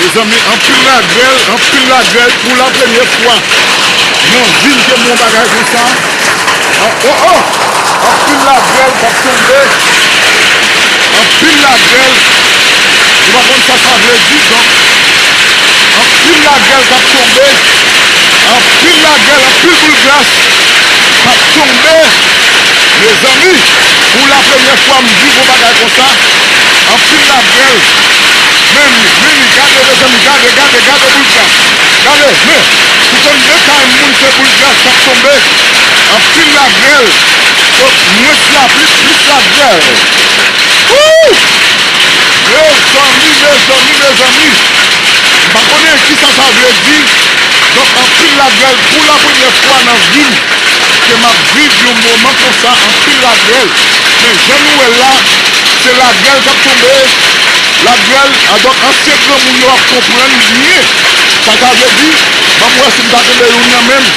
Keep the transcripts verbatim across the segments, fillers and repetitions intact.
Mezanmi, anpil lagrèl, anpil lagrèl pou la premyè fwa nan vi m ke m wè yon bagay konsa. An, oh, oh! Anpil lagrèl k ap tonbe. Anpil lagrèl. Nou pa konn sa sa vle di, donk. Anpil lagrèl k ap tonbe. Anpil lagrèl, anpil boul glas k ap tonbe. Mezanmi, pou la premyè fwa m viv yon bagay konsa. Anpil lagrèl. Men li, men li, gade, mezanmi, gade, gade, gade boul glas. Gade, men, pou konbyen kay moun se boul glas k ap tonbe. Anpil lagrèl. Donk, mwens lapli, plis lagrèl. Wouy! Mezanmi, mezanmi, mezanmi. M pa konnen kisa sa vle di. Donk, anpil lagrèl pou la premyè fwa nan vi m ke m ap viv yon moman konsa, anpil lagrèl. Men jan nou wè l la, se lagrèl k ap tonbe. Lagrèl, a, donk, ansyen granmoun yo ap konprann byen sa sa vle di. Ban m wè si m ka kenbe youn nan men m.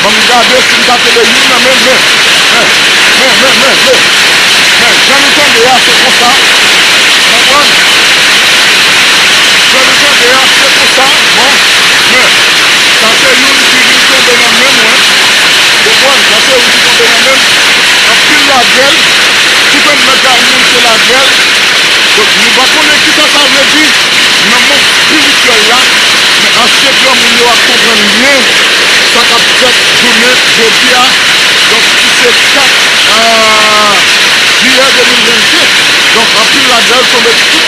Ban m gade si m ka kenbe youn nan men m. Men, men, men, men, men, men. Men, jan nou tande a, se konsa. Konprann? Jan nou tande a, se konsa. Bon, men, sa se youn ki vin tonbe nan men mwen. Konprann? Sa se youn ki tonbe nan men m. Anpil lagrèl. Tout anndan kay moun se lagrèl. Donk, nou pa konnen kisa sa vle di nan mond espirityèl la, men ansyen granmoun yo ap konprann byen sa k ap fèt jounen jodi a, donk, ki se kat, a, jiyè de mil vennsenk. Donk, anpil lagrèl tonbe tou